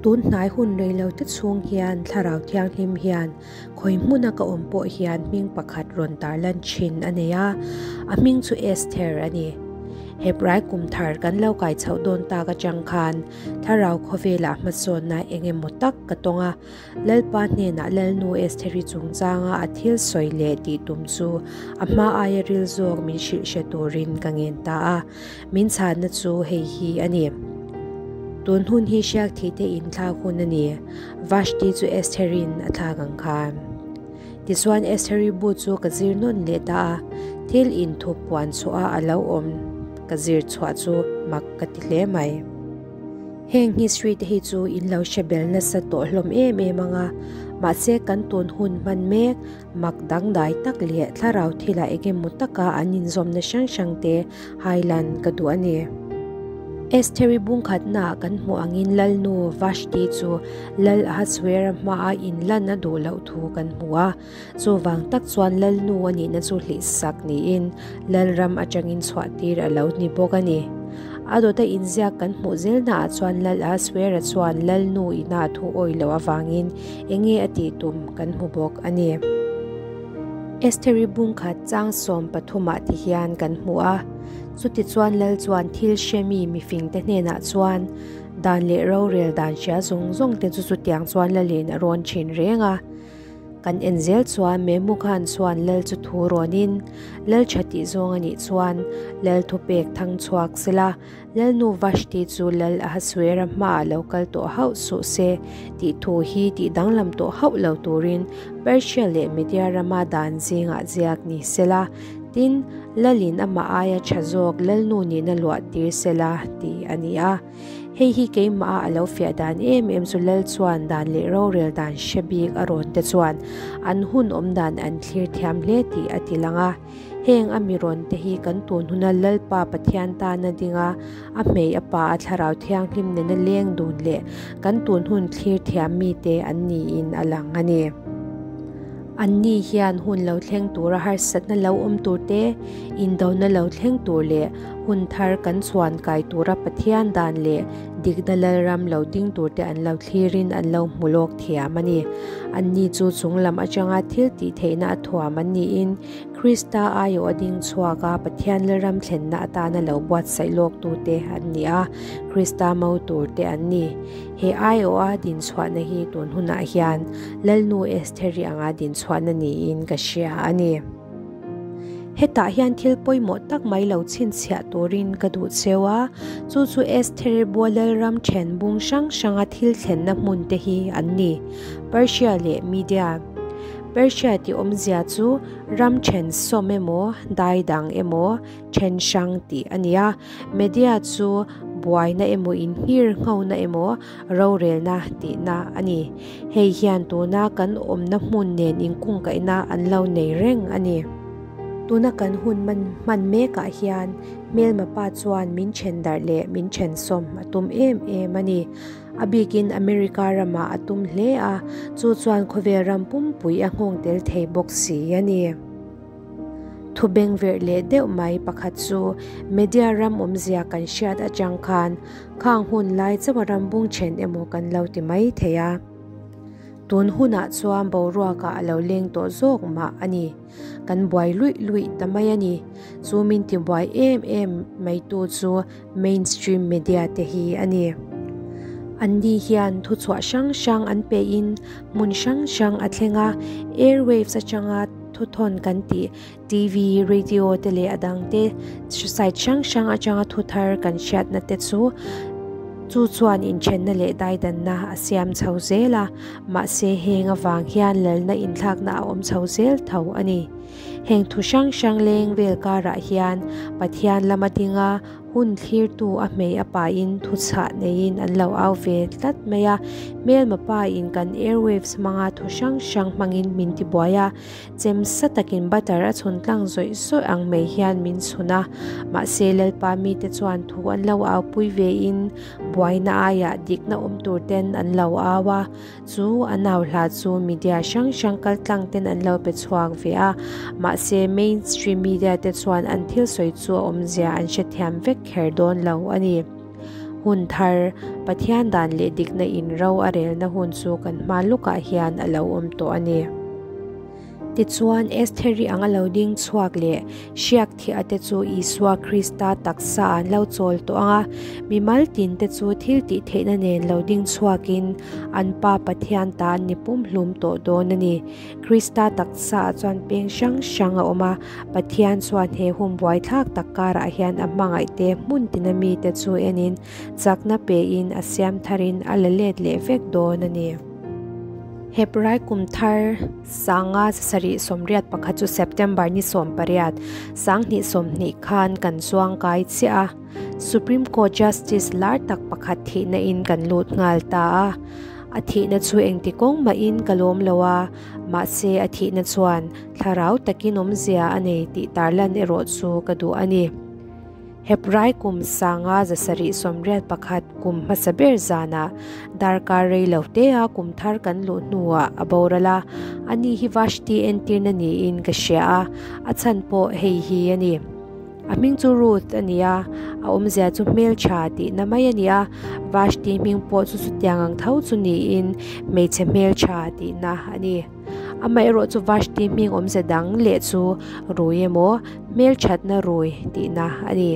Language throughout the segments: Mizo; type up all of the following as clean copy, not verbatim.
Tun hnai hun rei lo te chhung hian Thlarau Thianghlim hian khawi hmuna ka awm pawh hian hming pakhat rawn tarlan thin a nei a, a hming chu Esther a ni. Hebrai kum thar kan lo kai chhoh dawn tak atang khan Thlarau khawvelah hmasawnna eng emaw tak ka tawng a, Lalpa hnenah Lalnu Estheri chungchanga a thil sawi leh tih tum chu a hma aia ril zawk min hrilh hre turin ka ngen ta a, min chhanna chu hei hi a ni. Tun hun hi hriak thih te inthlak hun a ni, Vashti chu Estheri'n a thlak ang khan. Tichuan Estheri bu chu ka zir nawn leh ta a, thil inthup puan chhuah a a lo awm ka zir chhuah chu mak ka ti hle mai. Heng history te hi chu in lo hre bel nasa tawh hlawm em em ang a, mahse kan tun hun hman mek mak dangdai tak leh thlarau thilah eng emaw taka an inzawmna hrang hrang te hailan ka duh a ni. Estheri bungkhatnaah kan hmuh angin Lalnu Vashti chu Lal Ahasuera hmaa inlan a duh loh thu kan hmu a, chuvang tak chuan Lalnu a nihna chu hlihsak niin Lalram atangin chhuahtir a lo ni bawk a ni. A dawta inziak kan hmuh zelnaah chuan Lal Ahasuera chuan Lalnu ina thu awih loh avangin enge a tih tum kan hmu bawk a ni. Estheri bungkhat chang 13 ah ti hian kan hmu a, chutichuan Lal chuan thil hremi mifingte hnenah chuan dan leh rorel dan hria zawng zawng te chu chutiang chuan Lalin a rawn thin reng a. Kan en zel chuan Memu Khan chuan Lal chu thu rawnin Lal tha tih zawng a nih chuan Lal thupek thang chhuak sela Lalnu Vashti chu Lal Ahasuera hmaah lo kal tawh hauh suh se tih thu hi tih danglam tawh hauh lo turin Persia leh Media rama dan zingah ziak ni sela, tin, Lalin amah aia tha zawk Lalnu nihna luah tir sela tih a ni a. Hei hi keimah a lo fiah dan em em chu Lal chuan dan leh rorel dan hre bik a rawn te chuan an hun awm dan an thlir thiam hle tih a ti lang a. Heng a mi rawn te hi kan tun huna Lalpa Pathian tana dinga a hmei a pa a thlarau thianghlim nena leng dun leh kan tun hun thlir thiam mite an niin a lang a ni. Anni hian hun lo thleng tura harsatna lo awm tur te, indona lo thleng tur leh hun thar kan chhuan kai tura Pathian dan leh dikna Lalram lo ding tur te an lo thlirin an lo hmu lawk thiam a ni. Anni chu chunglam atanga thil tih theihna a thuam an niin Krista aiawh a ding chhuak a, Pathian Lalram thlenna atana lo buatsaih lawktute an ni a, Krista mo turte an ni. He aiawha dinchhuahna hi tun hunah hian Lalnu Estheri anga dinchhuahna niin ka hria a ni. Hetah hian thil pawimawh tak mai lo chhinchhiah turin ka duh cheu a, chu chu Estheri bua Lalram then bung hrang hranga thil thlenna hmun te hi an ni, Persia leh Media. Persia tih awmzia chu ram then sawm emaw, dai dang emaw, then hrang tih a ni a. Media chu buaina emaw inhir nghona emaw rorelna tihna a ni. Hei hian tuna kan awmna hmun nen inkungkaihna an lo nei reng a ni. Tuna kan hun hman mekah hian hmelma pa chuan min then darh leh min then sawm a tum em em a ni. A bikin America ramah a tum hle a, chu chuan khawvel ram pumpui a nghawng tel thei bawk si a ni. Thu beng verh leh deuh mai pakhat chu media ram awmzia kan hriat atang khan khang hun lai chauha ram bung then emaw kan lo ti mai thei a. Tun hunah chuan boruakah a lo leng tawh zawk mah a ni. Kan buai luih luih ta mai a ni. Chu min ti buai em em mai tu chu mainstream media te hi a ni. Anni hian thuchhuah hrang hrang an pehin hmun hrang hrang a thleng a, airwaves atanga thuthawn kan tih TV, radio te leh a dang te site hrang hrang atanga thu thar kan hriatna te chu chu chuan inthenna leh daidanna a siam chho zel a, mahse heng avang hian lalna inthlakna a awm chho zel tho a ni. Heng thu hrang hrang leng vel karah hian Pathian lama dinga Hun thlirtu a hmei a pain thuchhah neiin an lo au ve tlat mai a, hmelma pain kan airwaves hmanga thu hrang hrang hmangin min tibuai a, chem sa takin butter a chhun tlang zawih zawih ang mai hian min chhun a, mahse Lalpa mite chuan thu an lo aupui vein buaina aiah dikna awm tur ten an lo au a. Chu a nau hla chu media hrang hrang kal tlang ten an lo pe chhuak ve a, mahse mainstream media te chuan an thil sawi chu a awmzia an hrethiam vek kher dawn lo a ni. Hun thar, Pathian dan leh dikna in ro a relna hun chu kan hma lukah hian a lo awm tawh a ni. Tichuan, Estheri anga lo ding chhuak leh hriak thiah te chu Isua Krista taksa an lo chawl tawh ang a, mimal tin te chu thil tih theihna nen lo ding chhuakin an Pa Pathian ta an ni pumhlum tawh dawn a ni. Krista taksaah chuan peng hrang hrang a awm a, Pathian chuan he hun buaithlak tak karah hian a hmangaihte hmun tina mite chu enin chakna pein a siam tharin a la let leh vek dawn a ni. Hebrai kum thar sanga sarih sawmriat pakhat chu September ni 18, 2020 khan kan chuang kai chiah a. Supreme Court Justice lar tak pakhat thihna in kan lut nghal ta a. A thihna chu engti kawng mahin ka lawm lo a, mahse a thihna chuan thlarau takin awmzia a nei tih tarlan erawh chu ka duh a ni. Hebrai kum 1971 kum hmasa ber zanah darkar rei lo tea kum thar kan luh hnuah a boral a, ani hi Vashti entirna niin ka hria a, a chhan pawh hei hi a ni. A hming chu Ruth a ni a, a awmzia chu hmeltha tihna mai a ni a, Vashti hming pawh chu chutiang ang tho chu niin hmeichhe hmeltha tihna a ni. Amaherawh chu Vashti hming awmzia dang leh chu rui emaw, hmelthatna rui tihna a ni.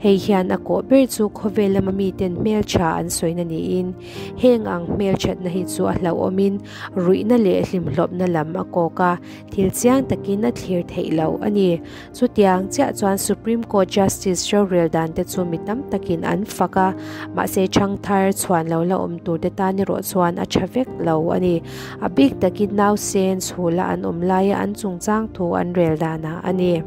Hei hian a kawh ber chu khawvel lama miten hmeltha an sawina niin, heng ang hmelthatna hi chu a hlauhawmin ruihna leh hlimhlawpna lam a kawk a, thil chiang takin a thlir theih loh a ni. Chutiang chiah chuan Supreme Court Justice rorel dan te chu mi tam takin an fak a, mahse chhangthar chhuan lo la awm tur te tan erawh chuan a tha vek lo a ni. A bik takin nausen chhula an awm laia an chungchang thu an rel danah a ni.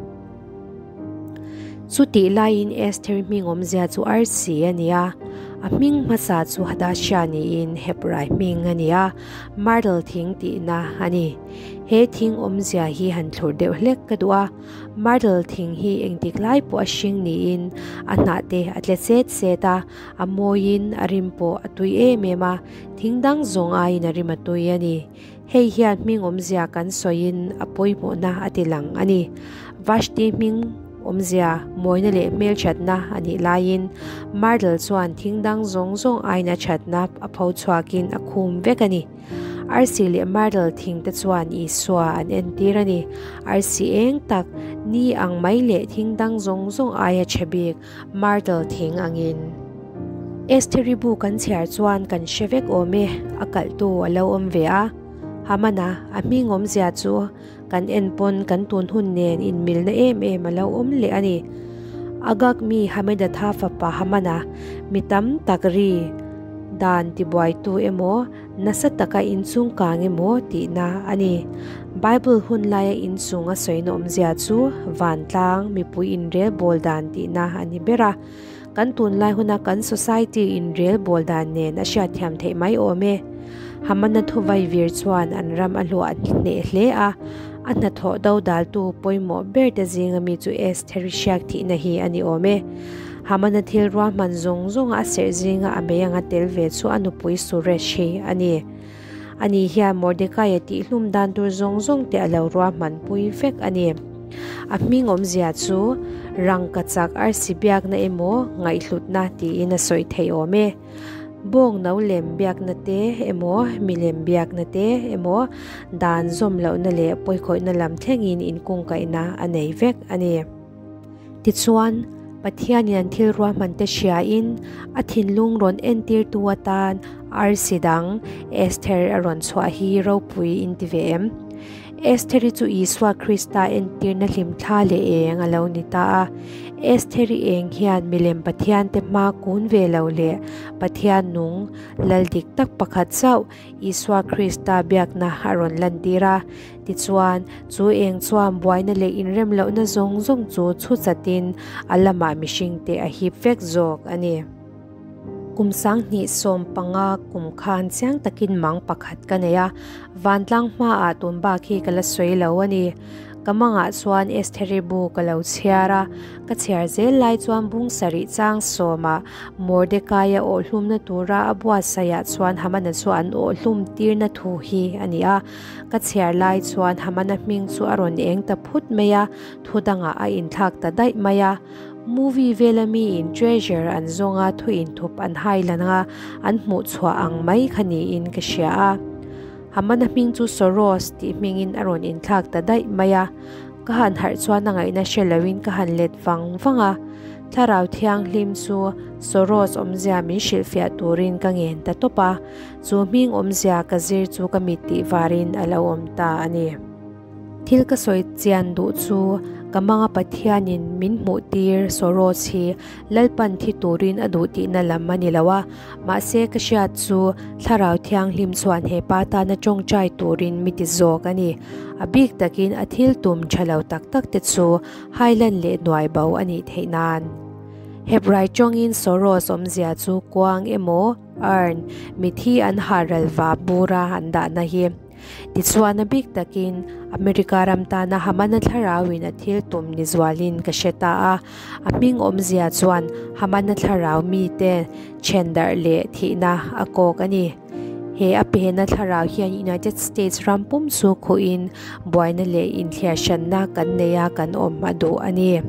Chutih laiin Esther hming awmzia chu Arsi a ni a, a hming hmasa chu Hadassah niin Hebrai hming a ni a, myrtle thing tihna a ni. He thing awmzia hi han thlur deuh hlek ka duh a, myrtle thing hi engtik lai pawh a hring niin a hnah te a tle set set a, a mawiin a rim pawh a tui em em a, thing dang zawng aiin a rim a tui a ni. Hei hian hming awmzia kan sawiin a pawimawhna a ti lang a ni. Vashti hming awmzia mawina leh hmelthatna a nih laiin myrtle chuan thing dang zawng zawng aiin a thatna a pho chhuakin a khum vek a ni. Arsi leh myrtle thing te chuan Isua an entir a ni. Arsi eng tak, ni ang mai leh thing dang zawng zawng aia chhe bik myrtle thing angin. Estheri bu kan chhiar chuan kan hre vek awm e, a kalhtu a lo awm ve a. Hamana, a hming awmzia chu kan en pawn kan tun hun nen inmilna em em a lo awm leh a ni. Agag mi Hamedatha fapa Hamana, mi tam tak ri dan tibuaitu emaw, Nasa taka inchung kang emaw tihna a ni. Bible hun laia inchung a sawina awmzia chu vantlang mipui inrel bawl dan tihna a ni ber a. Kan tunlai huna kan society inrel bawl dan nen a hriatthiam theih mai awm e. Hamana thuvai vir chuan an ram a hluah hneh hle a, a hnathawh dodaltu pawimawh ber te zinga mi chu Estheri hriak thihna hi a ni awm e. Hamana thil ruahman zawng zawnga a serh zinga a mei anga tel ve chu a nupui Suresh hi a ni. Ani hian Mordekaia tihhlum dan tur zawng zawng te a lo ruahman pui vek a ni. A hming awmzia chu rangkachak arsi biakna emaw ngaihhlutna tiin a sawi theih awm e. Bawng no lem biakna te emaw milem biakna te emaw dan zawm lohna leh pawikhawihna lam thlengin inkungkaihna a nei vek a ni. Tichuan, Pathianin an thil ruahmante hriain a thinlung rawn entirtu atan arsi dang Esther a rawn chhuah hi ropui in ti ve em? Estheri chu Isua Krista entirna hlimthla leh eng a lo ni ta a. Estheri eng hian milem Pathiante hma kun ve lo leh Pathian nung lal dik tak pakhat chauh Isua Krista biakna a rawn lantir a. Tichuan, chu eng chuan buaina leh inrem lohna zawng zawng chu chhu chatin a lamah mihringte a hip vek zawk a ni. Kum 2015 kum khan chiang takin mang pakhat ka nei a, vantlang hmaah tun bak hi ka la sawi lo a ni. Ka mangah chuan Estheri bu ka lo chhiar a, ka chhiar zel lai chuan bung sarih chang sawmah Mordekaia awhhlumna tura a buatsaihah chuan Hamana chu an awhhlum tirna thu hi a ni a. Ka chhiar lai chuan Hamana hming chu a rawn eng ta phut mai a, thu dangah a inthlak ta daih mai a. Movie vela miin treasure an zawnga thu inthup an hai lan a, an hmuh chhuah ang mai kha niin ka hria a. Hamana hming chu Soros tih hmingin a rawn inthlak ta daih mai a. Ka han harh chuan a ngaihna hre loin ka han let vang vang a. Thlarau Thianghlim chu Soros awmzia min hrilhfiah turin ka ngen ta tawp a. Chu hming awmzia ka zir chu ka mit tih varin a lo awm ta a ni. Thil ka sawi chian duh chu ka manga Pathianin min hmuh tir Soros hi Lalpan thi turin a duh tihna lam a ni lo a, mahse ka hriat chu Thlarau Thianghlim chuan he pa tana tawngtai turin mi ti zawk a ni. A bik takin a thil tum tha lo tak tak te chu Highland leh nuai bo a nih theih nan. Hebrai tawngin Soros awmzia chu kuang emaw, urn, mithi an haral va bura an dahna hi. Tichuan a bik takin America ram tana Hamana thlarauin a thil tum ni zualin ka hre ta a, a hming awmzia chuan Hamana thlarau mite then darh leh thihna a kawk a ni. He a pehna thlarau hian United States ram pum chu khuhin buaina leh inthliar hranna kan nei a kan awm a duh a ni.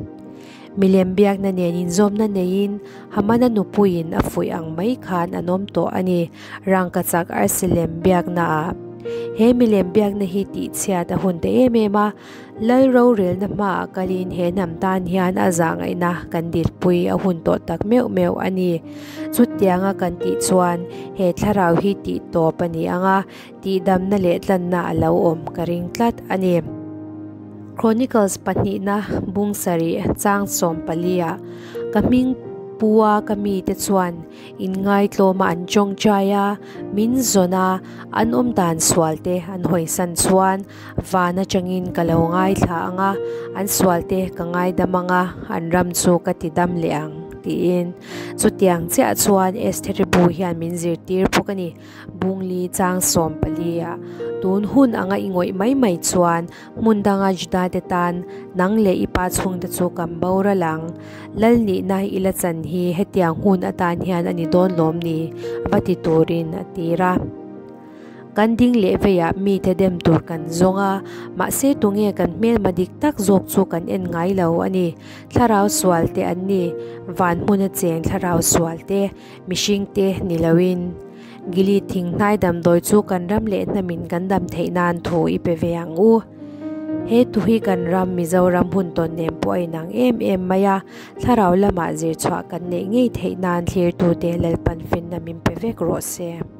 Milem biakna nen inzawmna neiin Hamana nupuiin a fuih ang mai khan an awm tawh a ni, rangkachak arsi lem biaknaah. He milem biakna hi tihchhiat a hun ta em em a, Lal rorelna hmaah kalin he hnam tan hian a zahngaihna kan dilpui a hun tawh tak meuh meuh a ni. Chutianga kan tih chuan he thlarau hi tih tawp a ni ang a, Tihdamna leh tlanna a lo awm ka ring tlat a ni. Chronicles pahnihna bung sarih chang 14 ah ka hming pu-a ka mite chuan inngaitlawma an tawngtai a, min zawn a, an awm dan sualte an hawisan chuan van atangin ka lo ngaithla ang a, an sualte ka ngaidam ang a, an ram chu ka tidam leh ang tiin. Chutiang chiah chuan Estheri bu hian min zirtir bawk a ni. Bungli chang 14 ah tun hun anga i ngawih mai mai chuan hmun danga Juda te tan nang leh i pa chhungte chu kan boral ang. Lal nihna i la chan hi hetiang hun atan hian a ni dawn lawm ni? Va ti turin a tir a. Kan ding leh veiah mite dem tur kan zawng a, mahse tunge kan hmelma dik tak zawk chu kan en ngai lo a ni. Thlarau sual te an ni, van hmuna cheng thlarau sual te. Mihringte ni loin Gilead thinghnai damdawi chu kan ram leh hnamin kan dam theih nan thu i pe ve ang u. He thu hi kan ram Mizoram hun tawn nen pawh a inang em em mai a, thlarau lamah zirchhuah kan neih ngei theih nan thlirtute Lalpan finna min pe vek rawh se.